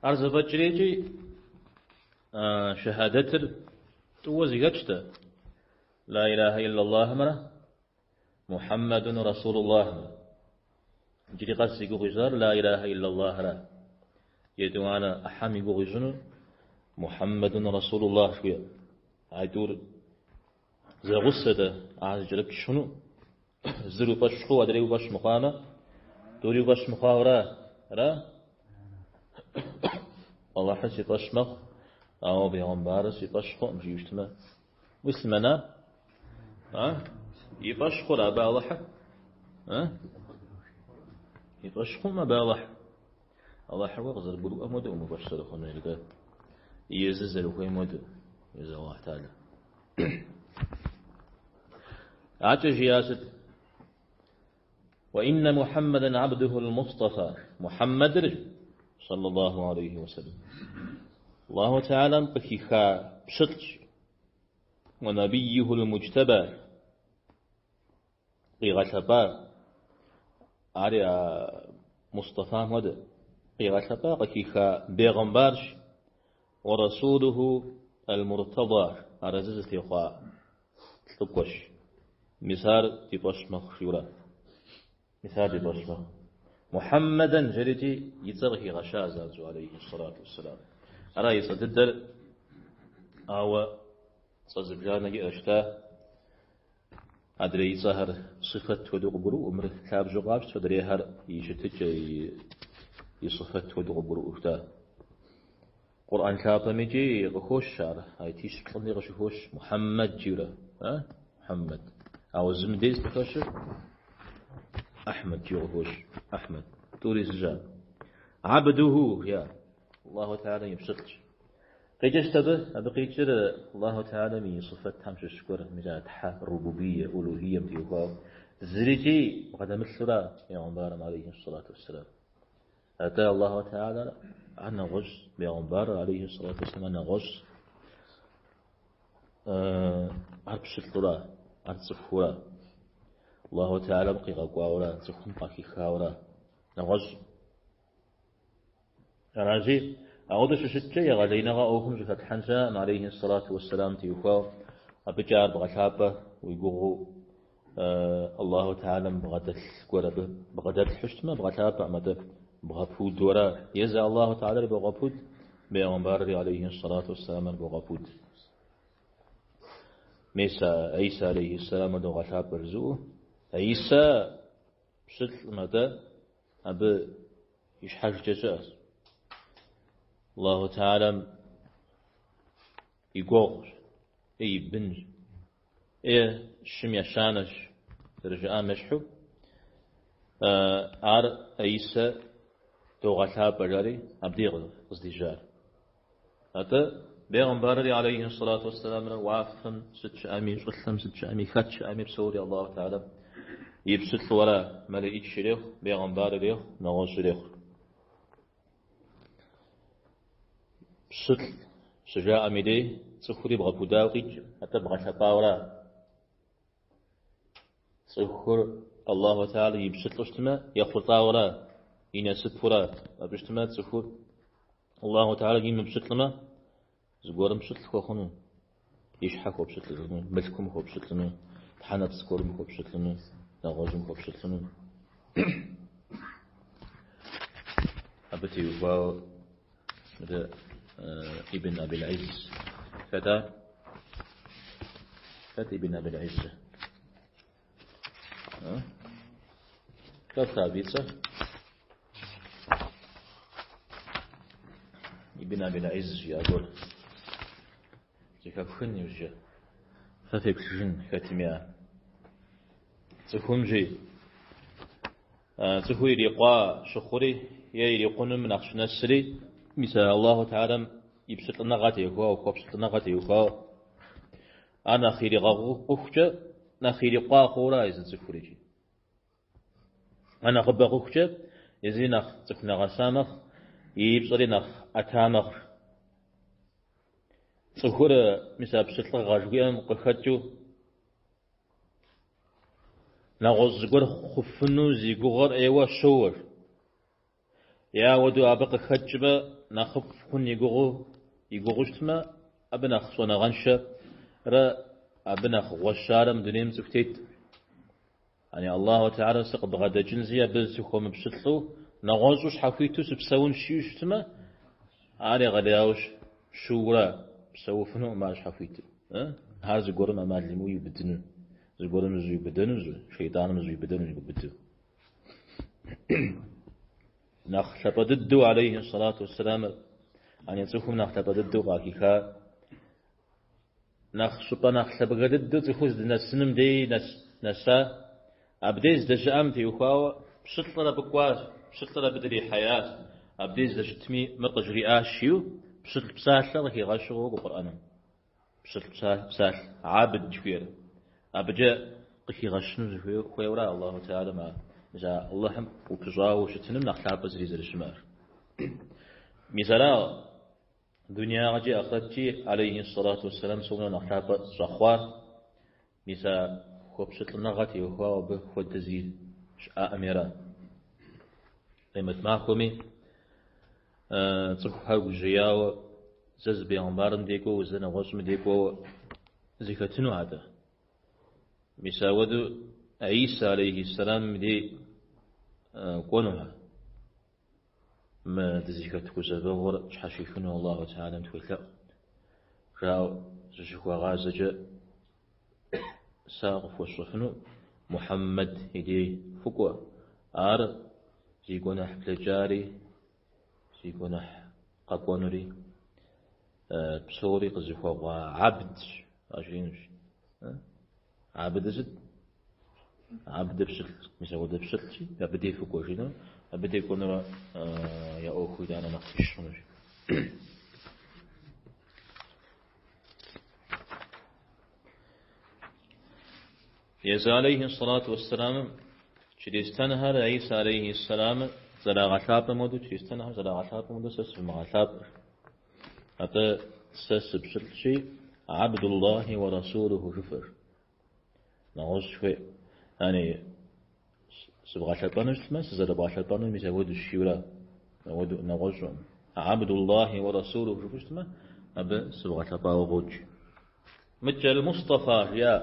Ар зэфӏэкӏри икӏи шэхьадэтыр тӏууэ зэхэтщ-тӏэ. Ла илахэ иллаллахымрэ Мухьэммэдун Расулуллахымрэ. Иджыри къэс зи гугъу ищӏар Ла илахэ иллаллахра. Етӏуанэ ӏыхьэм и гугъу ищӏыну Мухьэммэдун Расулуллах жыхуиӏэ. Айтӏур зэгъусэ-тӏэ, ар зэкӏэрыпч хъуну. Зыр уи фӏэщ хъуу, адрей уи фӏэщ мыхъуамэ, тӏури уи фӏэщ мыхъуауэра? Ара? Аллахьыр си фӏэщ мэхъу, ауэ бегъымбарыр си фӏэщ хъуӏым, жиӏэу щытмэ. Муслъымэна? А? И фӏэщ хъурэ абы Аллахьыр? А? И фӏэщ хъуӏым абы Аллахь. Аллахьыр уэ къызэрыбгурыӏуэм хуэдэу уи фӏэщ зэрыхъунур, атӏэ езыр зэрыхуейм хуэдэу, езы Аллахь Тэхьэлэ. Акӏэ жиӏа сыт? وإن محمدا عبده المصطفى Мухьэммэдыр صلى الله عليه وسلم. Аллаху Тэхьэлэм къыхиха пщылӏщ. ونبيه المجتبى къигъэлъэпӏа, ари а Мустафам хуэдэ, къигъэлъэпӏа, къыхиха бегъымбарщ, ورسوله المرتضى, арэзы зытехъуа лӏыкӏуэщ. Мис ар ди фӏэщ мэхъу, жиӏэурэ. Мис ар ди фӏэщ мэхъу. Мухьэммэдэн жерикӏи и цӏэр къыхигъэща занщӏэу, алейхи сэлату уэсселам. Ара и цӏэ дыдэр, ауэ цӏэ зыбжанэ иӏэщ та. Адрей и цӏэхэр сыфэт хуэдэу къыбгурыӏуэу, мыр лъабжьэу къапщтэ, адрейхэр и щытыкӏэ, и сыфэт хуэдэу къыбгурыӏуэу щыта. Къурӏэн лъапӏэм икӏи къыхощ ар, аятищ плӏыми къыщыхощ, Мухьэммэд жиӏэурэ, а? Мухьэммэд. Ауэ зым деж къыхэщыр Ахьмэд жиӏэу къыхощ, Ахьмэд. Тӏури зыщ ар. Абдуху, жиӏа, Аллаху Тэхьэлэм и пщылӏщ. Къикӏыр сыт абы? Абы къикӏыр Аллаху Тэхьэлэм и сыфэтхэм щыщ гуэр, мис а Тхьэ рубубие, улухием теухуауэ зырикӏи бгъэдэмылъура бегъымбарым алейхи сэлату уэсселам. Атӏэ Аллаху Тэхьэлэр ар нэгъуэщӏ, бегъымбарыр алейхи сэлату уэсселам ар нэгъуэщӏ. Ар пщылӏура, ар цӏыхура. Аллаху Тэхьэлэм къигъэкӏуауэра, цӏыхум къахихауэра, нэгъуэщӏ. Аращи, ауэдэу щыщыткӏэ егъэлеиныгъэ ӏуэхум щӏыхэтлъхьэн щыӏэкъым, алейхи сэлату уэсселам теухуауэ, абыкӏэ ар бгъэлъапӏэ уи гугъэу Аллаху Тэхьэлэм бгъэдэлъ гуэр абы бгъэдэплъхьэу щытмэ, бгъэлъапӏэкъым, атӏэ бгъэпуду ара. Езы Аллаху Тэхьэлэри богъэпуд, бегъымбарри алейхи сэлату уэсселамыр богъэпуд. Мис а Иса алейхи сэламыр догъэлъапӏэ жызыӏэу, Иса пщылӏым, атӏэ абы ищхьэжкӏэ щыӏэщ. Аллаху Тэхьэлэм и гуэгъущ, е и бынщ, е щым ещанэщ, зэрыжаӏам ещхьу. Ар Исэ догъэлъапӏэ жари абдей къыздежьар. Атӏэ, бегъымбарри алейхи сэлату уэсселамрэ уафэм сыт щыӏэми, щӏылъэм сыт щыӏэми, хэт щыӏэми псори Аллаху Тэхьэлэм и пщылӏу ара, мэлэӏич ирехъу, бегъымбар ирехъу, нэгъуэщӏ ирехъу. Пщылӏ щыжаӏэм и дей цӏыхури бгъэпудауэ къикӏ, атӏэ бгъэлъэпӏауэ ара. Цӏыхур Аллаху Тэхьэлэ и пщылӏу щытмэ, ехъулӏауэ ара, и насыпу ара. Абы щытмэ, цӏыхур Аллаху Тэхьэлэ имыпщылӏмэ, зыгуэрым пщылӏ хуэхъуну, и щхьэ хуэпщылӏыжыну, мылъкум хуэпщылӏыну, тхьэнэпцӏ гуэрым хуэпщылӏыну, нэгъуэщӏым хуэпщылӏыну. Абы теухуауэ мыдэ Ибн Абил Изз хэта? Хэт Ибн Абил Изз? Хэт абы и цӏэр? Ибн Абил Изз жиӏа гуэр. Зэхэфхын иужькӏэ. Фэ феплъыжын хэтми ар. Цӏыхум жи. Цӏыхур ирикъуа щыхъури е ирикъуным нэхъ щынэсри, мис а Аллаху Тэхьэлэм и пщылӏыныгъэ теухуауэ, хуэпщылӏыныгъэ теухуауэ, ар нэхъ иригъэкъухукӏэ, нэхъ ирикъуа хъуура езы цӏыхур икӏи. Ар нэхъыбэ хъухукӏэ, езыри нэхъ цӏыху нэгъэса мэхъу, и пщӏэри нэхъ ӏэта мэхъу. Цӏыхур мис а пщылӏыгъэ жыхуиӏэм къыхэкӏыу, нэгъуэщӏ зыгуэр хъуфыну зи гугъэр ӏейуэ щоуэр. Е ауэдэу абы къыхэкӏмэ, нэхъыфӏ хъун и гугъэу и гугъэу щытмэ, абы нэхъ щӏэныгъэншэрэ абы нэхъ гъуэщарэ мы дунейм цӏыху тет. Яни Аллаху Теала сыкъыбгъэдэкӏынзи абы сыхуэмыпщылӏу, нэгъуэщӏу щхьэхуиту сыпсэунщ жиӏэу щытмэ, ар егъэлеяуэ щыурэ псэуфынукъым ар щхьэхуиту. Ар зыгуэрым ӏэмал имыӏэу иубыдыну, зыгуэрым зыщӏиубыдэну, шейтӏаным зыщӏиубыдэну иубыду. Нэхъ лъапӏэ дыдэу алейхи сэлату уэсселамыр, яни цӏыхум нэхъ лъапӏэ дыдэу къахиха, нэхъ щӏыпӏэ нэхъ лъабгэ дыдэу цӏыхур здынэсыным дей нэса, абдей здэщыӏэм теухуауэ пщылӏыр абы кӏуащ, пщылӏыр абы дрихьеящ, абдей здэщытми мыр къыжриӏащ жиӏэу пщылӏ псалъэ къыхигъэщу къокӏуэ Къурӏэным. Пщылӏ псалъэ, абд жыхуиӏэр. Абыкӏэ къыхигъэщыну зыхуейуэра Аллаху Теалэм ар. Мис а Аллахьым упыщӏауэ ущытыным нэхъ лъапӏэ зыри зэрыщымыӏэр. Мис ара дунягъэкӏи ахърэткӏи алейхи сэлату уэсселам псом нэхъ лъапӏэ щӏэхъуар. Мис а хуэпщылӏыныгъэ теухуауэ абы хуэдэ зыри щыӏэӏыми ара. Къемэт махуэми цӏыхухэр гужьеяуэ зэ зы бегъымбарым дей кӏуэуэ, зэ нэгъуэщӏым дей кӏуэуэ зэхэтыну атӏэ. Мис ауэдэу Иса алейхи сэлам дей кӏуэнухэр. Мы дызыхэт гузэвэгъуэр тщхьэщихыну Аллаху Теалэм тхуелъэӏу. Жаӏэу зыщыхуагъазэкӏэ сэ къыфхуэсщӏэфыну Мухьэммэд и дей фыкӏуэ. Ар зи гуэныхь блэкӏари, зи гуэныхь къэкӏуэнури, псори къызыхуэгъуа абдщ, къажриӏэнущ. Абдыр сыт? Абдыр пщылӏ, мис апхуэдэ пщылӏщи, абы дей фыкӏуэ жиӏэну, абы дей кӏуэнурэ я ӏуэху итӏанэ нэхъ тынш хъунущ. Езы алейхи сэлату уэсселамым чристэнхэр Иса алейхи сэламыр зэрагъэлъапӏэм хуэдэу, чристэнхэр зэрагъэлъапӏэм хуэдэу сэ сывмыгъэлъапӏэ. Атӏэ сэ сыпщылӏщи, Абдуллахи уэ расулуху жыфӏэ. Нэгъуэщӏ хуей. Яни сывгъэлъэпӏэну щытмэ, сызэрыбгъэлъэпӏэнур мис апхуэдэущ жиӏэурэ, апхуэдэу нэгъуэщӏу. Абдуллахи уэ расулуху жыфӏэу щытмэ, абы сывгъэлъэпӏауэ къокӏ. Мыдкӏэ Аль-Мустафа жиӏа,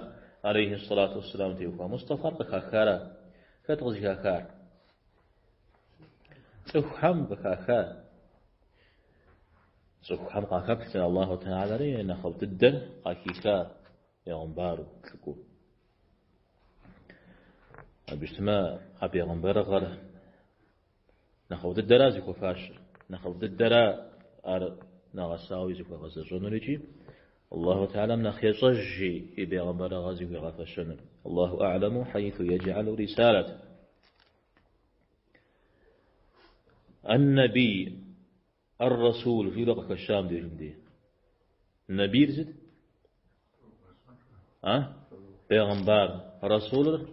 алейхи сэлату уэсселам теухуа. Мустафар къыхахара? Хэт къызыхахар? Цӏыхухэм къыхаха. Цӏыхухэм къахэплъыр Аллаху Теалэри нэхъыфӏ дыдэр къахиха бегъымбару, лӏыкӏуэу. Абы щытмэ, а бегъымбарыгъэр нэхъыфӏ дыдэра зыхуэфащэр, нэхъыфӏ дыдэра ар нэгъэсауи зыхуэгъэзэщӏэнур икӏи Аллаху Теалэм нэхъ ещӏэж и бегъымбарыгъэр зыхуигъэфэщэнур. Аллаху а'ламу хьэйсу едж'алу рисалатэ. Ан-Набий, Ар-Расул жиӏэурэ къыхэща мыбдежым дей. Набийр сыт? А? Бегъымбар. Расулыр?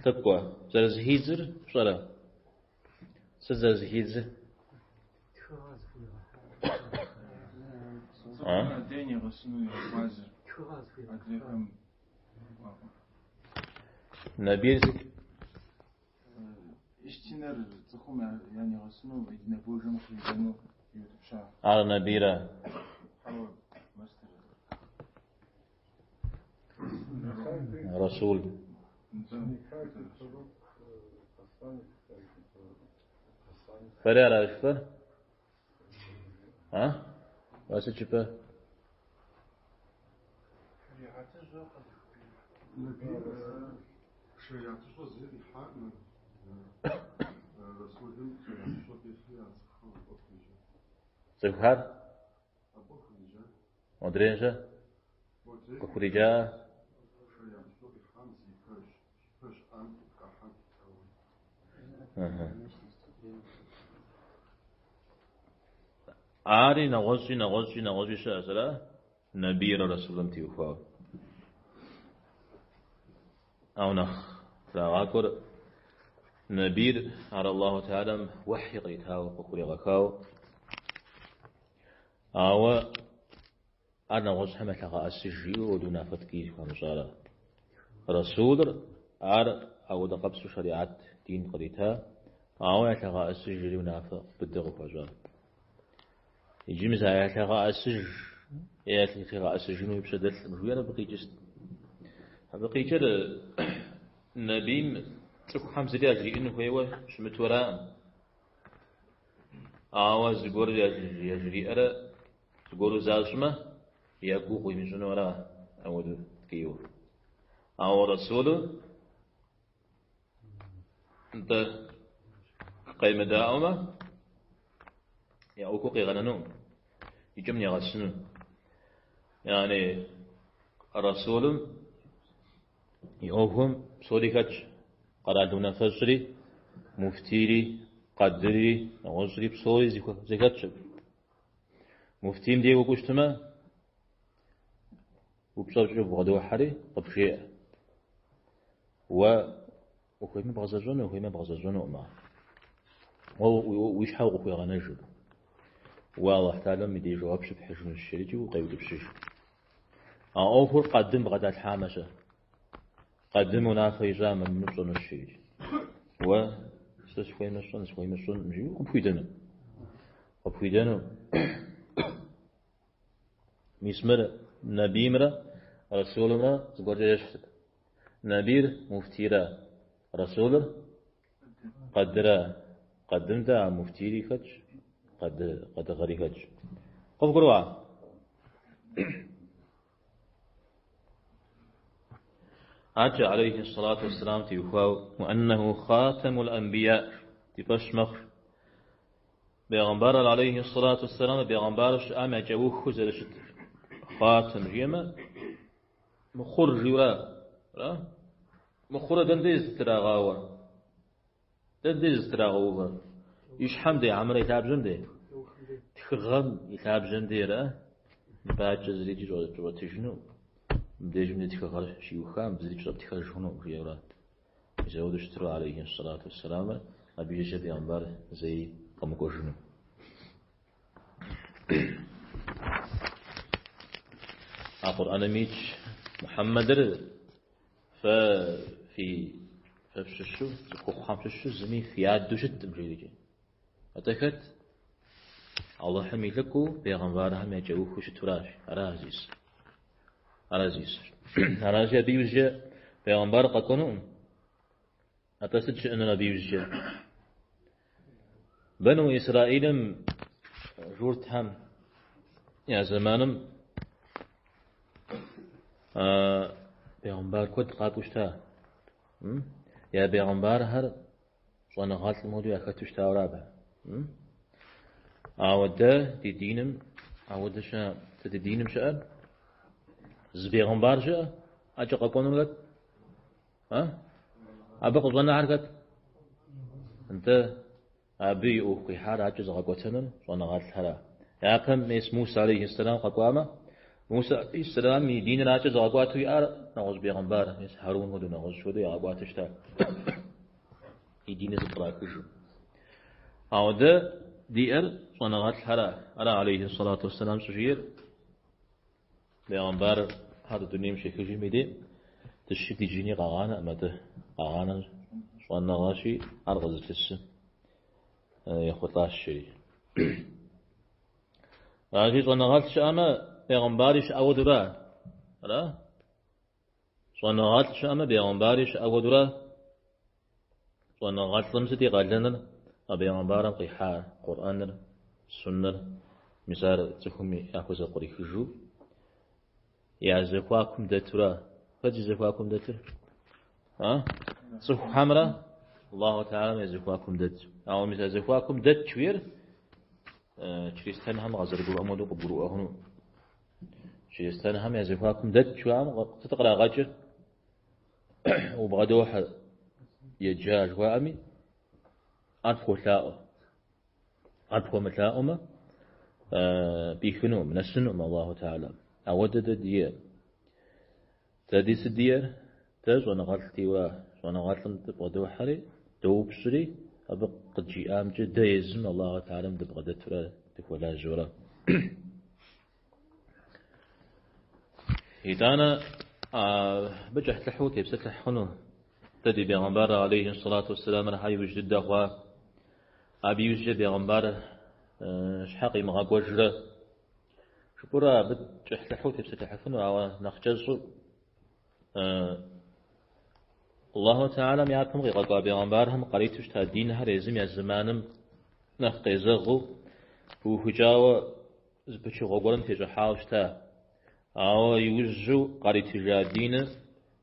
Лӏыкӏуэ. Зэрызэхидзыр пщӏэрэ? Сыт зэрызэхидзыр? А? Набийр сыт? Истинэр цӏыхум янигъэсыну, единобожием къыхуриджэну иутӏыпща. Ар Набийра? Хьэуэ, мастер. Расул. Фэри ара жыфӏэр? А? Уэ сыт жыпӏэ? Цӏыхухэр? Модрейм-щэ? Къыхуриджа? Ари нэгъуэщӏи, нэгъуэщӏи, нэгъуэщӏи щыӏэщ, ара? Набийрэ Расулым теухуауэ. Ауэ нэхъ трагъакӏуэр Набийр ар Аллаху Теалэм уэхьи къритауэ, къыхуригъэхауэ. Ауэ Ар нэгъуэщӏхэм ялъэгъэӏэсыж жиӏэу ауэдэ унафэ ткӏий зыхуамыщӏара. Расулыр ар ауэдэ къабзэу шэриӏат дин кърита. Ауэ ялъэгъэӏэсыж жери унафэ быдэ къыхуащӏа. Иджы мис а ялъэгъэӏэсыж е ялъигъэӏэсыжыну и пщэ дэлъым жиӏэр абы къикӏыр сыт? Абы къикӏыр набийм цӏыхухэм зыри яжриӏэн хуейуэ щымыту аракъым. Ауэ зыгуэр яжриӏэрэ зыгуэру защӏмэ, я гугъу имыщӏыну ара ауэдэу ткӏийуэ. Ауэ Расулыр нтӏэ къемыдаӏуэмэ, я ӏуэхур къигъэнэнукъым, и кӏэм нигъэсыну. Яни Расулым и ӏуэхум псори хэтщ, къэрал унафэщӏри, муфтийри, къадыри, нэгъуэщӏри псори зэхэтщ абы. Муфтийм дей укӏуэу щытмэ, упщӏэ пщӏыу бгъэдохьэри къыбжеӏэ. Уэ ухуеймэ бгъэзэщӏэну, ухуеймэ бгъэзэщӏэнукъым ар. Уэ уи щхьэ укъыхуегъэнэж абы. Уэ Алыхь Тэхьэлам и деж жэуап щыпхьыжынущ, жерикӏи укъеутӏыпщыж. А ӏуэхур къадым бгъэдалъхьамэ-щэ? Къадым унафэ ищӏамэ, мыр пщӏэнущ, жерикӏи. Уэ сэ сыхуеймэ сщӏэн, сыхуеймэ сщӏэнкъым, жиӏэу къыпхуидэну. Къыпхуидэну. Мис мыр набиймрэ расулымрэ зыгуэркӏэ ещхьт. Набийр муфтийра, расулыр къадыра. Къадым дэ а муфтийри хэтщ, къадыгъэри хэтщ. Къывгурыӏуа? Адэкӏэ алейхи сэлату уэсселам теухуауэ уаннэху хъатэмул анбия ди фӏэщ мэхъу. Бегъымбарыр алейхи сэлату уэсселам бегъымбару щыӏам я кӏэухыу зэрыщытыр. Хъатэм жиӏэмэ, мыхъур жиӏэура? Ара? Мыхъурэ дэнэ дей зытрагъауэр? Дэнэ дей зытрагъэувэр? И щхьэм дей, хьэмэрэ и лъабжьэм дей? Тхыгъэм и лъабжьэм дей, ара? Мыбакӏэ зырикӏи щӏэуэтыжыну, мыбдежым дей тхыгъэр щиухам, зырикӏ щӏэптхэж хъуну, жиӏэура? Мис ауэдэу щыту алейхи сэлату уэсселамыр абы иужькӏэ бегъымбар зэи къэмыкӏуэжыну. А Къурӏэным итщ Мухьэммэдыр фэ фи фэ фщыщу, цӏыхухъухэм щыщу зыми фи адэу щыткъым, жиӏэрикӏи. Атӏэ хэт? Алыхьым и лӏыкӏуэу бегъымбархэм я кӏэухыу щытуращ. Ара зис. Ара зис. Аращи, абы иужькӏэ бегъымбар къэкӏуэнукъым. Атӏэ сыт щыӏэнур абы иужькӏэ? Бану Исраилым журтхэм я зэманым бегъымбар куэд къакӏуэу щыта. Я бегъымбархэр щӏэныгъэлӏым хуэдэу яхэту щытауэ абы. Ауэ дэ ди диным, ауэдэ щыӏэ, дэ ди диным щыӏэр зы бегъымбар щыӏэ, акӏэ къэкӏуэнур хэт? А? Абы къыщӏэнахэр хэт? Нтӏэ, абы и ӏуэху къихьар акӏэ зыгъэкӏуэтэнур щӏэныгъэлӏхэра. Япэм мес Муса алейхи-сэлам къэкӏуамэ, Муса алейхи-сэлам и диныр акӏэ зыгъэкӏуатэу иӏар нэгъуэщӏ бегъымбар, мес Хьэрун хуэдэу, нэгъуэщӏ хуэдэу ягъэкӏуатэу щыта. И диныр зыпкърахыжу. Ауэ дэ диӏэр щӏэныгъэлӏхэра. Ара алейхи-сэлату уэсселам щӏыжиӏэр Бегъымбархэр дунейм щехыжым и дей дыщи дыжьыни къагъанэкъым, атӏэ къагъанэр щӏэныгъэщи, ар къызылъысым ехъулӏащ жери. Аращи, щӏэныгъэлӏ щыӏэмэ, бегъымбари щыӏэ хуэдэура? Ара? Щӏэныгъэлӏ щыӏэмэ, бегъымбари щыӏэ хуэдэура? Щӏэныгъэлӏым сыт и къалэныр а бегъымбарым къихьа Къурӏэныр, суннэр, мис ар цӏыхум яхузэпкърихыжу я зэхуакум дэтура? Хэт зи зэхуакум дэтыр? А? Цӏыхухэмрэ Аллаху Тэхьэлам я зэхуакум дэт. Ауэ мис а зэхуакум дэт жиӏэр чристэнхэм къазэрыгурыӏуэм хуэдэу къыбгурыӏуэ хъуну. Чристэнхэм я зэхуакум дэт жаӏэм сыт кърагъэкӏыр? Убгъэдохьэ еджа жыхуаӏэми, ар пхуолъаӏуэ. Ар пхуэмылъаӏуэмэ, пӏихынукъым, нэсынукъым Аллаху Тэхьэлам. Ауэдэ дэ диӏэр. Дэ ди сыт диӏэр? Дэ щӏэныгъэлӏ диӏэура. Щӏэныгъэлӏым дыбгъэдохьэри, доупщӏри, абы къыджиӏамкӏэ дэ езым Аллаху Тэхьэлам дыбгъэдэтурэ дыхуэлажьэура. Итӏанэ абы кӏыхьлӏыхьу тепсэлъыхь хъуну. Дэ ди бегъымбар алейхи сэлату уэсселамыр хьэ иужь дыдэ хъуа. Абы иужькӏэ бегъымбар щхьэ къимыгъэкӏуэжрэ? Жыпӏэурэ абы кӏыхьлӏыхьу тепсэлъыхьыфыну, ауэ нэхъ кӏэщӏу Аллаху Тэхьэлам япэм къигъэкӏуа бегъымбархэм къариту щыта динхэр езым я зэманым нэхъ къезэгъыу пыухыкӏауэ зы пычыгъуэ гуэрым тещӏыхьауэ щыта. Ауэ иужьу къаритыжа диныр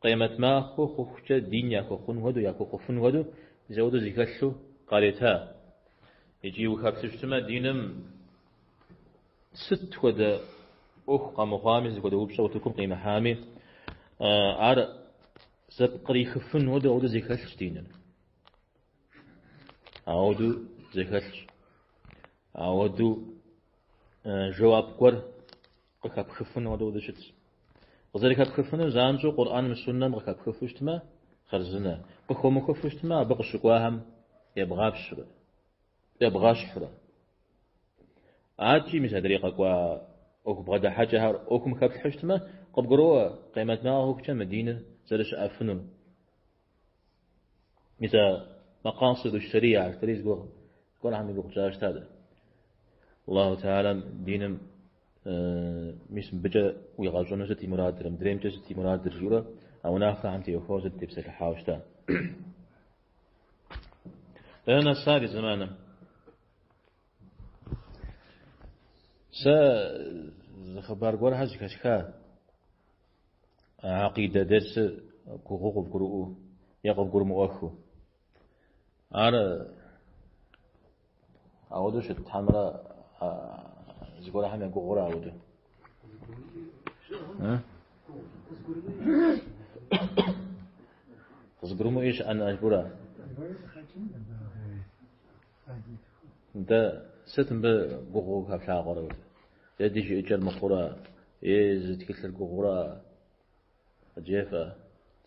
къемэт махуэ хъухукӏэ дин яхуэхъун хуэдэу, яхуэхъуфын хуэдэу, мис ауэдэу зэхэлъу къарита. Икӏи ухэплъу щытмэ, диным сыт хуэдэ ӏуэху къэмыхъуами, сыт хуэдэ упщӏэ утыкум къимыхьами, ар зэпкърихыфын хуэдэу ауэдэу зэхэлъщ диныр. Ауэдэу зэхэлъщ. Ауэдэу жэуап гуэр къыхэпхыфын хуэдэу ауэдэу щытщ. Къызэрыхэпхыфынур занщӏэу Къурӏэным, Суннэм къыхэпхыфу щытмэ, хъарзынэ. Къыхомыхыфу щытмэ, абы къыщыкӏуахэм ебгъапщурэ, ебгъэщхьурэ. Адэкӏи мис адрей къэкӏуа ӏуэху бгъэдыхьэкӏэхэр ӏуэхум хэплъхьэу щытмэ, къыбгуроӏуэ къемэт махуэ хъухукӏэ мы диныр зэрыщыӏэфынур. Мис а мэкъасиду шэрия жытӏэри зыгуэрхэм и гугъу тщӏауэ щыта дэ. Аллаху Тэхьэлам диным мис мыбыкӏэ уигъэщӏыну сыт и мурадыр, мыдреймкӏэ сыт и мурадыр жиӏэурэ а унафэхэм теухуауэ сыт тепсэлъыхьауэ щыта. Дэнэ нэса ди зэманым? Сэ зы хъыбар гуэрхэр зэхэсха. Акъидэ дерсыр гугъуу къывгурыӏуэу е къывгурымыӏуэххэу. Ар ауэдэу щыт хьэмэрэ зыгуэрхэм я гугъура ауэдэу? Къызыгурымыӏуи щыӏэн жыпӏэура? Нтӏэ, сыт мыбы гугъуу хэплъагъуэр ауэдэ? Е ди жыӏэкӏэр мыхъурэ, е зы тхылъыр гугъурэ, къыджефӏэ,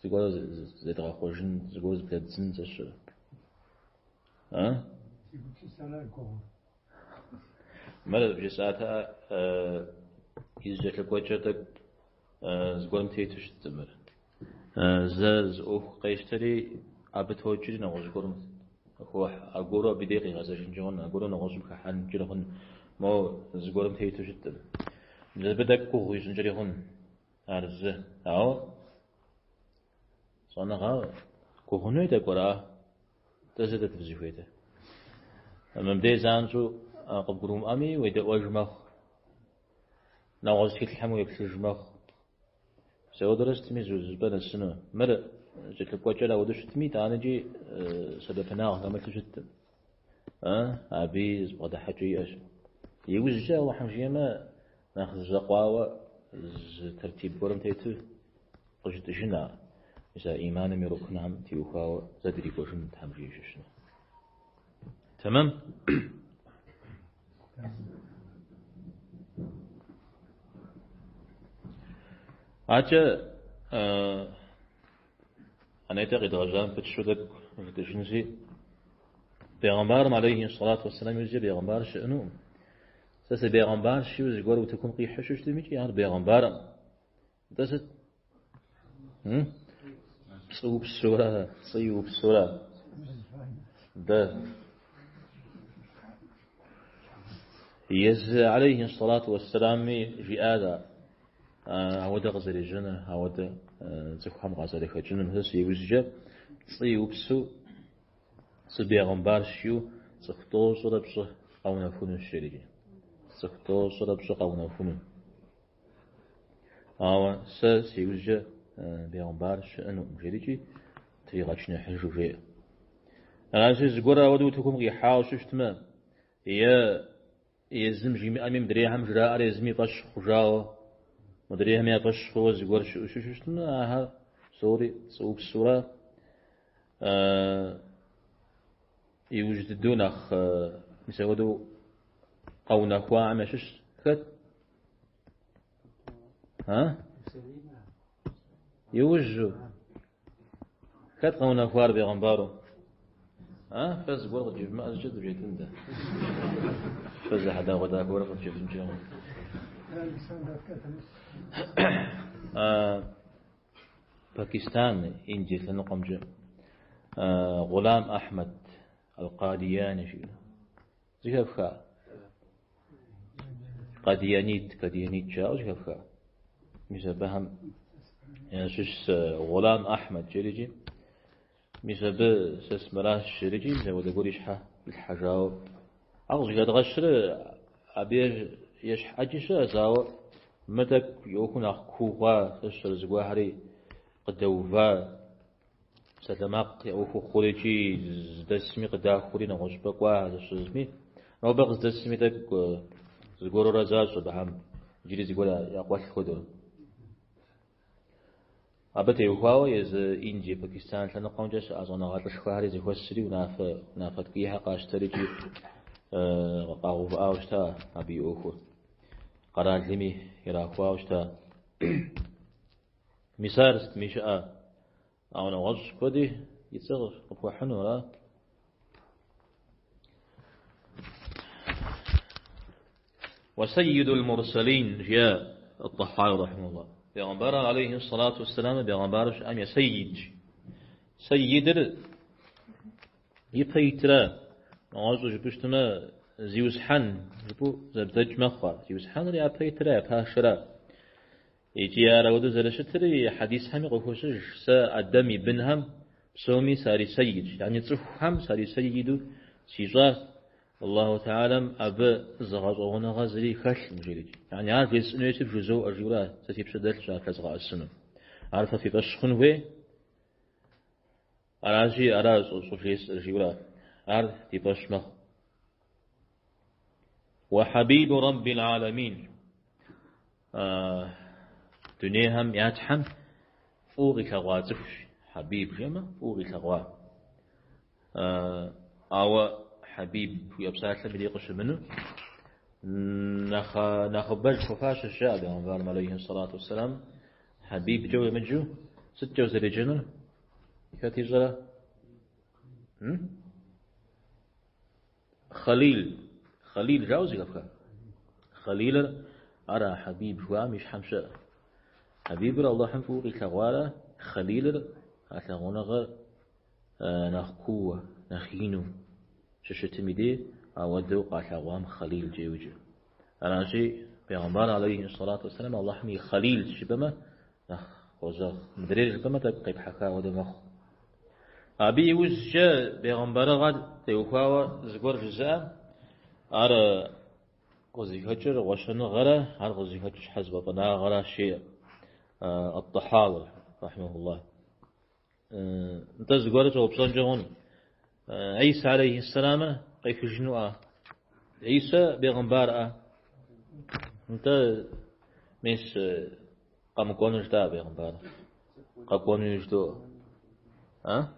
зыгуэр зедгъэхъуэжын, зыгуэр зыблэддзын зэщы. А? Си гупсысэра гугъур. Мыр бжесӏатэӏэ и зэкӏэлъыкӏуэкӏэ тӏэкӏу зыгуэрым тету щыткъым мыр. Зэ зы ӏуэху къещтэри, абы токӏри нэгъуэщӏ гуэрым хохьэ. Аргуэру абы дей къигъэзэжынкӏи хъун, аргуэру нэгъуэщӏым хыхьэнкӏи хъун. Мо зыгуэрым тету щыткъым. Абы тӏэкӏу гугъу ищӏынкӏэри хъун. Ар зы. Ауэ щӏэныгъэ гугъун хуей тӏэкӏу ара? Тӏэ сыт фызыхуейтыр? Мыбдей занщӏэу къыбгурымыӏуэми уедэӏуэж мэхъу. Нэгъуэщӏ тхылъхэм уеплъыж мэхъу. Мис ауэдурэ сытми зыщӏыпӏэ нэсыну. Мыр кӏэлъыкӏуэкӏэр ауэдэу щытми, итӏанэкӏи сэбэпынагъ хэмылъу щыткъым. Абыи зы бгъэдыхьэкӏэ иӏэщ. Иужькӏэ Алыхьым жиӏэмэ, нэхъ зэщӏэкъуауэ зы тэртиб гуэрым тету къыжытӏыжын ар. Мис а иманым и рукнхэм теухуауэ зэ дрикӏуэжын Тхьэм жиӏэу. Тэмэм? Адэкӏэ анетӏэ къедгъэжьам пытщэу тӏэкӏу жытӏыжынщи, бегъымбарым алейхи сэлату уэсселам иужькӏэ бегъымбар щыӏэнукъым. Сэ сыбегъымбарщ жиӏэу зыгуэр утыкум къихьэу щытми икӏи ар бегъымбарым. Нтӏэ сыт? Пцӏыупсурэ, пцӏы иупсурэ. Дэ. Езы алейхи сэлату уэсселамми жиӏат ауэдэ къызэрежьэныр, ауэдэ цӏыхухэм къазэрыхэкӏынур. Сэ си иужькӏэ пцӏы иупсу сыбегъымбарщ жиӏэу цӏыху тӏощӏрэ пщӏы къэунэхунущ, жери. Цӏыху тӏощӏрэ пщӏы къэунэхуну. Ауэ сэ си ужькӏэ бегъымбар щыӏэнукъым, жерикӏи тригъэчыныхьыжу жеӏэ. Аращи, зыгуэр ауэдэу утыкум къихьауэ щыщытмэ, е езым жимыӏэми мыдрейхэм жраӏэр езым и фӏэщ хъужауэ, мыдрейхэм я фӏэщ хъууэ зыгуэр щыӏэу щыщытмэ, ахэр псори пцӏыупсурэ иужь дыдэу нэхъ мис ауэдэу къэунэхуахэм ящыщ хэт? А? Иужьу. Хэт къэунэхуар бегъымбару? А? Фэ зыгуэр къыджевмыӏэ зыкӏэ дывжетын дэ. Фэ зы хьэдэгъуэдахэ гуэр къыджефынкӏэ хъун. Пакистан, Индие лъэныкъуэмкӏэ Гъулам Ахьмэд Аль-Къадияни жиӏэу. Зэхэфха? Къадиянит, Кадиянит жаӏэу зэхэфха? Мис абыхэм ящыщ Гъулам Ахьмэд жерикӏи, мис абы сэс мыращ жерикӏи, мис апхуэдэ гуэр и щхьэ илъхьэжауэ. Ар къызыхэдгъэщыр абы ещхь ӏэджи щыӏэщ, ауэ мы тӏэкӏу и ӏуэхур нэхъ куу хъуа, сэ сщӏэрэ зыгуэрхэри къыдэува, псалъэмакъ я ӏуэху хъурикӏи, здэсми къыдахури нэгъуэщӏыпӏэ кӏуа зыщызми. Нобэ къыздэсми тӏэкӏу зыгуэрурэ защӏ абыхэм, иджыри зыгуэр якъуэлъ хуэдэу. Абы теухуауэ езы Индие, Пакистан лъэныкъуэмкӏэ щыӏэ щӏэныгъэлӏышхуэхэри зэхуэсри унафэ, унафэ ткӏийхэр къащтэри икӏи къагъэувыӏауэ щыта абы и ӏуэхур. Къэралми ирахуауэ щыта. Мис ар сытми щыӏэ, ауэ нэгъуэщӏ куэди и цӏэ къыпхуэхьыну, ара? وسيد المرسلين жиӏа الطحاوي رحمه الله. Бегъымбар алейхи салату вассалам бегъымбару щыӏэм я сейидщ. Сейидыр ипэ итра, нэгъуэщӏу жыпӏэу щытмэ, зиусхьэн жыпӏэу зэбдэкӏ мэхъу ар. Зиусхьэныр япэ итра, я пашэра. Икӏи ар ауэдэу зэрыщытыр и хьэдисхэми къыхощыж, Сэ Адэм и бынхэм псоми сарисэйидщ, яни цӏыхухэм сарисэйиду сищӏащ, Аллаху Тэхьэлам абы зы гъэщӏэгъуэныгъэ зыри хэлъкъым, жиӏэрикӏ. Яни ар вжесӏэн хуейщи вжызоӏэ жиӏэурэ, сэ си пщэ дэлъщ ар флъэзгъэӏэсыну. Ар фэ фи фӏэщ хъун хуей? Аращи, ара щӏывжесӏэр, жиӏэурэ, ар ди фӏэщ мэхъу. Уэ хьэбибу Раббил Аламин. Дунейхэм я Тхьэм фӏыуэ къилъэгъуа цӏыхущ. Хьэбиб жиӏэмэ, фӏыуэ къилъэгъуа. Ауэ хьэбиб жиӏэ псалъэм ири къыщымыну, нэхъыбэж хуэфащэщ жаӏэ бегъымбарым алейхи сэлату уэсселам. Хьэбибкӏэ уемыджэу, сыткӏэ узэреджэнур? Хэт ищӏэрэ? Хъалил. Хъалил жаӏэу зэхэфха? Хъалилыр ар а Хьэбиб жыхуаӏэм и щхьэм щыӏэ. Хьэбибыр Аллахьым фӏыуэ къилъэгъуарэ Хъалилыр а лъагъуныгъэр нэхъ кууэ, нэхъ ину щыщытым и дей ауэдэу къалъэгъуам Хъалилкӏэ йоджэ. Аращи, Пегъымбар алейхи сэлату уэсселам Аллахьым и Хъалилщ жыпӏэмэ, нэхъ къозэгъ. Мыдрейр жыпӏэмэ, тӏэкӏу къепхьэха хуэдэ мэхъу. Абы иужькӏэ бегъымбарыгъэр теухуауэ зыгуэр жызыӏэ, ар къызыхэкӏыр гъуэщэныгъэрэ, ар къызыхэкӏыр щхьэзыфӏэфӏынагъэращ, жеӏэ Ат-Тӏыхьауи, рахьимэхуллах. Нтӏэ зыгуэр щӏэупщӏэнкӏэ хъун. Исэ алейхи сэламыр къехыжынуӏэ? Исэ бегъымбарӏэ? Нтӏэ, мис къэмыкӏуэну жытӏа бегъымбар? Къэкӏуэну жыдоӏэ. А?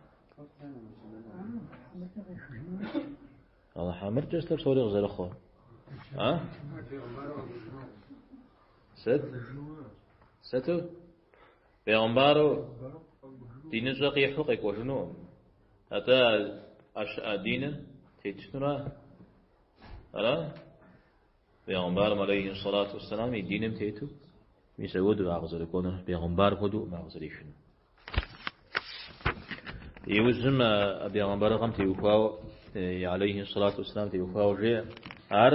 Алыхь ӏэмыркӏэ сыт псори къызэрыхъур? А? Сыт? Сыту? Бегъымбару диныщӏэ къихьу къекӏуэжынукъым. Атӏэ а щыӏэ диныр тетынура? Ара? Бегъымбарым алейхи сэлату уэсселам и диным тету, мис ауэдэу ар къызэрыкӏуэнур, бегъымбар хуэдэукъым ар къызэрехынур. Иужьым а бегъымбарыгъэм теухуауэ, алейхи сэлату уэсселам теухуауэ жеӏэ, ар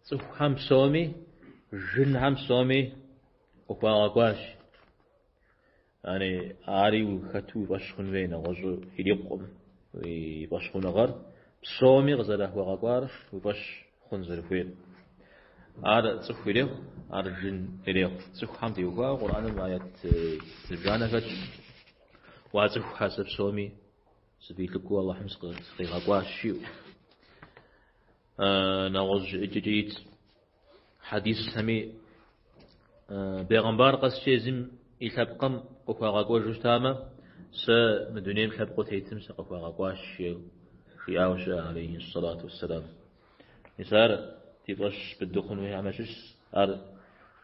цӏыхухэм псоми, жынхэм псоми къыхуагъэкӏуащ. Яни ари хэту уи фӏэщ хъун хуей, нэгъуэщӏу ирикъукъым уи фӏэщхъуныгъэр псоми къызэрахуэгъэкӏуар уи фӏэщ хъун зэрыхуейр. Ар цӏыху ирехъу, ар жын ирехъу. Цӏыхухэм теухуауэ Къурӏэным аят зыбжанэ хэтщ. Уа цӏыхухэ, сэ псоми сывилӏыкӏуэу Алыхьым сыкъигъэкӏуащ, жиӏэу. Нэгъуэщӏ жыӏэкӏэкӏэ ит хьэдисхэми бегъымбар къэскӏэ езым и лъэпкъым къыхуагъэкӏуэжу щытамэ, сэ мы дунейм лъэпкъыу тетым сыкъыхуагъэкӏуащ, жиӏэу жиӏауэ щыӏэ, алейхи сэлату уэсселам. Мис ар ди фӏэщ быдэу хъун хуейхэм ящыщщ, ар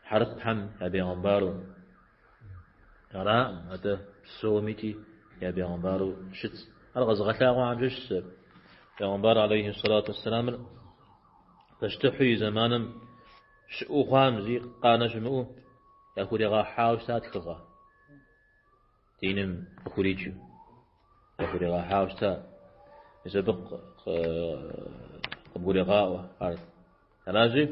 хьэрыпхэм я бегъымбару араӏым, атӏэ псомикӏи я бегъымбару щытщ. Ар къэзыгъэлъагъуэхэм щыщщ бегъымбар алейхи сэлату уэсселамыр пащтыхьу и зэманым щыӏэу хъуам зи къанэ щымыӏэу яхуригъэхьауэ щыта тхыгъэ. Диным къыхуриджэу яхуригъэхьауэ щыта. Мис абы къыбгурегъаӏуэ ар. Аращи,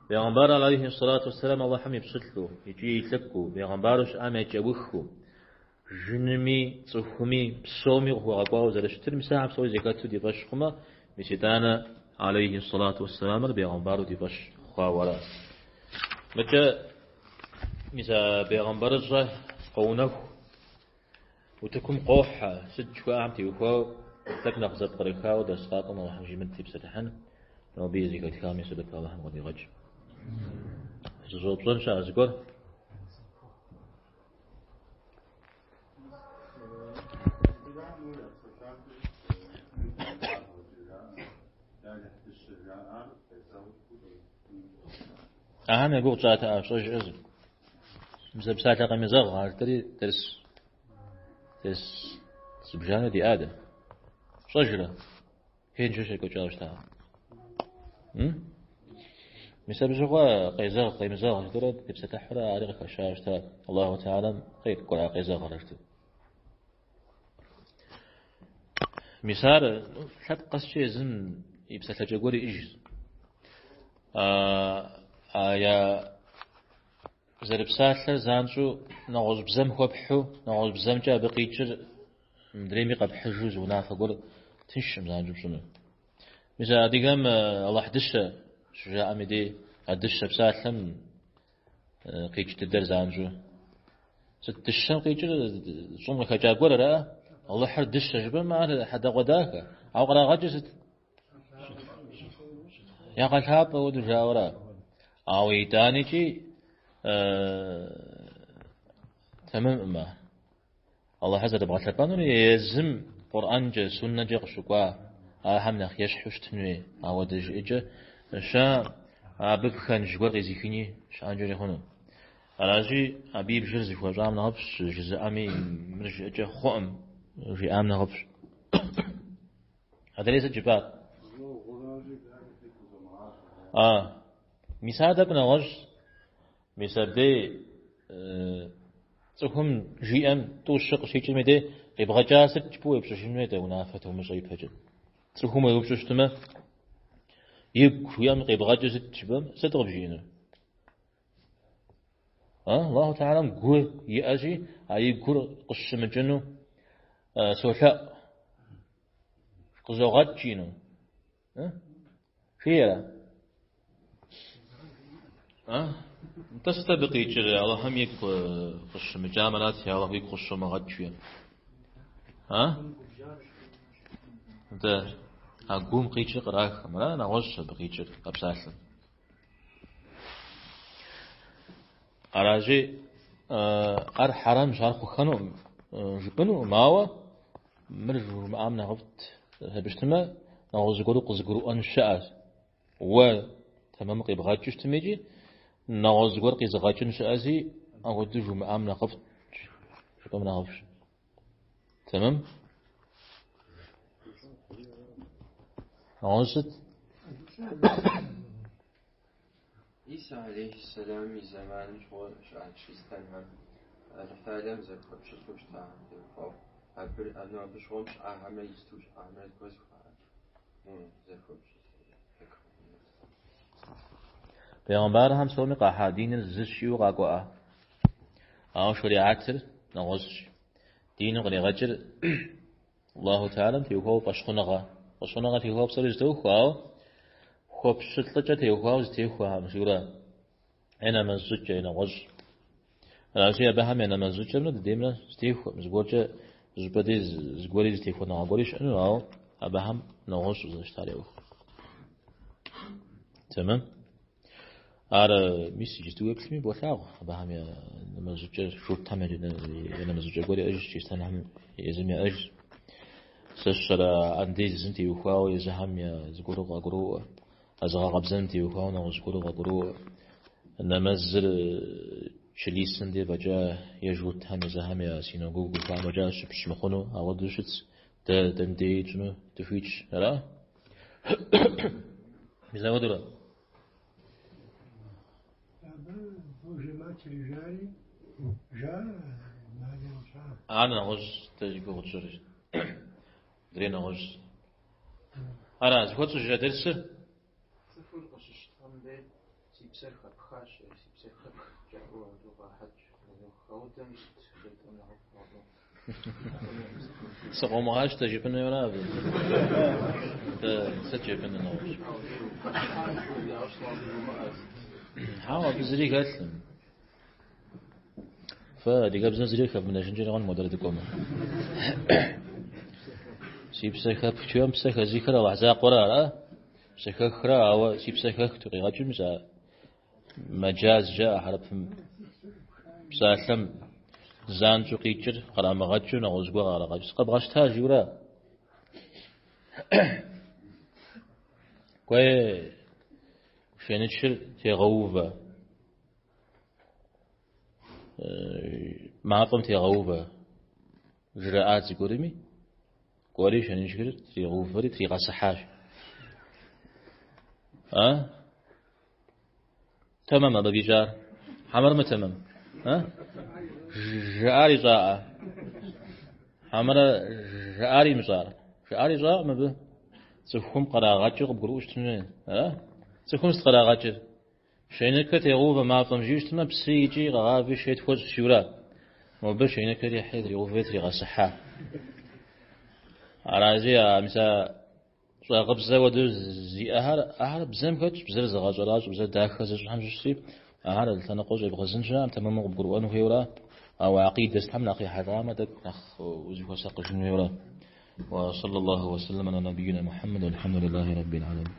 Бегъымбар алейхи сэлату уэсселам Алыхьым и пщылӏу икӏи и лӏыкӏуэу, бегъымбару щыӏэм я кӏэухыу, жынми, цӏыхуми, псоми къыхуэгъэкӏуауэ зэрыщытыр, мис ахэр псори зэхэту ди фӏэщ хъумэ, мис итӏанэ алейхи сэлату уэсселамыр бегъымбару ди фӏэщ хъуауэ ара. Мыкӏэ мис а бегъымбарыщӏэ къоунэху, утыкум къохьэ, сыт жыхуаӏэм теухуауэ, тӏэкӏу нэхъ зэпкърыхауэ дэрс къакӏуэм Алыхьым жиӏэмэ дытепсэлъыхьын, ноби зэхэтхам и сэбэп Алыхьым къыдигъэкӏ. Зыщӏэупщӏэн щыӏэ зыгуэр? Ахэм я гугъу тщӏатэӏэ, пщӏэжӏэ зы. Мис а псалъэ къемызэгъ ар жытӏэри дерс дерс зыбжанэ диӏа дэ. Пщӏэжрэ? Кенжэ щекӏуэкӏауэ щыта. Мис абы щыгъуэ къезэгъ, къемызэгъ жытӏэурэ тепсэлъыхьурэ ари къыхэщауэ щыта. Аллаху Теалэм къекӏура къезэгърэ жытӏэу. Мис ар лъэпкъ къэскӏэ езым и псэлъэкӏэ гуэр иӏэжщ. А я зэрыпсалъэр занщӏэу нэгъуэщӏ бзэм хуэпхьу, нэгъуэщӏ бзэмкӏэ абы къикӏыр мыдрейми къэпхьыжу зы унафэ гуэр тыншкъым занщӏэу пщӏыну. Мис а адыгэм Алыхь дыщэ щыжаӏэм и дей а дыщэ псалъэм къикӏ дыдэр занщӏэу. Сыт дыщэм къикӏыр щӏым къыхэкӏа гуэр ара? Алыхьыр дыщэ жыпӏэмэ ар хьэдэгъуэдахэ. Ауэ кърагъэкӏыр сыт? Ягъэлъапӏэ хуэдэу жаӏэу ара? Ауэ итӏаникӏи тэмэмкъым ар. Алыхьыр зэрыбгъэлъэпӏэнур езым Къурӏэнкӏэ, суннэкӏэ къыщыкӏуа ахэм нэхъ ещхьу щытын хуей. Ауэдэ жыӏэкӏэ щэ абы пхэнж гуэр къизыхыни щыӏэнкӏэри хъуну. Аращи, абы и бжэр зыхуэщӏам нэхъыфӏщ, жызыӏэми мыр жыӏэкӏэ хъуӏым, жиӏам нэхъыфӏщ. Адрей сыт жыпӏар? Мис ар тӏэкӏу нэгъуэщӏ. Мис абдей цӏыхум жиӏэм тӏу-щы къыщикӏым и дей къибгъэкӏа сыт жыпӏэу уеупщӏыжын хуей дэ унафэ томыщӏэ ипэкӏэ. Цӏыхум уеупщӏу щытмэ, игу жиӏэм къибгъэкӏыу сыт жыпӏэм, сыт къыбжиӏэнур? Аллаху Теалэм гу иӏэщи, а и гур къыщымыкӏыну солъэӏу. Къызогъэкӏ жиӏэну. Жиӏэрэ? Нтӏэ сыт абы къикӏыр? Алыхьым игу къыщымыкӏам арат, Алыхь уигу къыщомыгъэкӏ жиӏэм. А? Нтӏэ, а гум къикӏыр кърахым, ара нэгъуэщӏ абы къикӏыр а псалъэм. Аращи, ар хьэрэмщ, ар хъухэнукъым, жыпӏэнукъым, ауэ мыр жумыӏам нэхъыфӏт абы щытмэ, нэгъуэщӏ зыгуэру къызыгурыӏуэн щыӏэщ. Уэ тэмэму къибгъэкӏыу щытми икӏи, нэгъуэщӏ зыгуэр къизыгъэкӏын щыӏэщи, апхуэдэу жумыӏам нэхъыфӏт, жыпӏэм нэхъыфӏщ. Тэмэм? Нэгъуэщӏ сыт? Иса алейхьэссэлам и зэманым щыгъуэ щыӏа чристэнхэм Алыхь Тэхьэлам зэрыхуэпщылӏу щытахэм теухуауэ, абы, ну, абы щыгъуэм щыӏахэмрэ иджыпсту щыӏахэмрэ зыгуэр зыхуаӏэ, ну, зэрыхуэпщылӏыр. Бегъымбархэм псоми къахьа диныр зыщ жиӏэу къакӏуэӏэ. Ауэ шэриӏэтыр нэгъуэщӏщ. Диным къригъэкӏыр Аллаху Теалэм теухуауэ фӏэщхъуныгъэ. Фӏэщхъуныгъэ теухуауэ псори зэтохуэ, ауэ хуэпщылӏыкӏэ теухуауэ зэтехуэхэм, жиӏэурэ, е нэмэз щӏыкӏэ, е нэгъуэщӏ. Аращи, абыхэм я нэмэз щӏыкӏэмрэ дыдеймрэ зэтехуэкъым. Зыгуэркӏэ зыщӏыпӏэ дей зыгуэри зэтехуэныгъэ гуэри щыӏэну, ауэ абыхэм нэгъуэщӏу зэрыщытар яӏуэху. Тэмэм? Ар мис иджысту уеплъми болъагъу, абыхэм я нэмэз щӏыкӏэр, журтхэм я нэмэз щӏыкӏэ гуэр яӏэжщ, чристэнхэм езым яӏэжщ. Сэ сщӏэрэ андезым теухуауэ езыхэм я зыгуэру къагуроӏуэ, а зыгъэкъэбзэным теухуауэ нэгъуэщӏ зыгуэру къагуроӏуэ. Нэмэзыр чылисэм дей фӏэкӏа е журтхэм езыхэм я синагогу жыхуаӏэм фӏэкӏа щыпщӏ мыхъуну ауэдэу щытщ. Дэ дэнэ тщӏыну дыхуитщ, ара? Мис апхуэдэурэ. Абы Божья Матерь жари, жаӏэ, Марьям щхьа. Ар нэгъуэщӏ дэ зи гугъу тщӏыр. Дрей нэгъуэщӏ. Ара, зыхуэтщӏыжа дерсыр? Цӏыхур къыщыщтам дей си псэр хэпхащ, си псэр хэпх жаӏэу ауэдэу къахьэкӏ. Ауэдэм сыт жытӏэм нэхъыфӏ ауэдэу. Сыкъыумыгъащтэ жыпӏэну ара абы? Сыт жепӏэну нэгъуэщӏ? Хьэуэ, абы зыри хэлъым. Фэ адыгэбзэм зыри хэвмынэжынкӏэ хъун модэр дыкӏуэмэ. Си псэ хэпх жиӏэм псэ хэзыхыр Алыхь закъуэра, ара? Псэхэхра, ауэ си псэ хэхту къигъэкӏым, мис а мэджаз жаӏэ хьэрыпым псалъэм занщӏэу къикӏыр кърамыгъэкӏыу нэгъуэщӏ гуэр кърагъэкӏ. Сыкъэбгъэщта жиӏэура? Кӏуэи шейнычыр тегъэувэ. Мафӏэм тегъэувэ жраӏат зыгуэрми, кӏуэри шейнычыр тригъэувэри тригъэсыхьащ. А? Тэмэм абы ищӏар? Хьэмэрэ мытэмэм? А? Жаӏар ищӏаӏэ? Хьэмэрэ жаӏар имыщӏар? Жаӏар ищӏакъым абы. Цӏыхум кърагъэкӏыр къыбгурыӏуэу щытын хуей. А? Цӏыхум сыт кърагъэкӏыр? Шейныкыр тегъэувэ мафӏэм жиӏэу щытмэ, псы икӏи къэгъави шей тхуэщӏ жиӏэура. Мобы шейныкыр ихьри тригъэувэри тригъэсыхьа. Арази, а мис а щӏагъыбзэ хуэдэу зиӏэхэр, ахэр бзэм хэтщ, бзэр зыгъэщӏэращӏэ, бзэр дахэ зыщӏхэм щыщри, ахэр лъэныкъуэ щӏебгъэзын щыӏэкъым, тэмэму къыбгурыӏуэн хуейуэра. Ауэ акъидэ сытхэм нэхъ ехьэлӏамэ, тӏэкӏу нэхъ узыхуэсакъыжын хуейуэра. Уа саллаллаху уа саллам аля набийина Мухаммад, вальхамдулиллахи раббил алямин.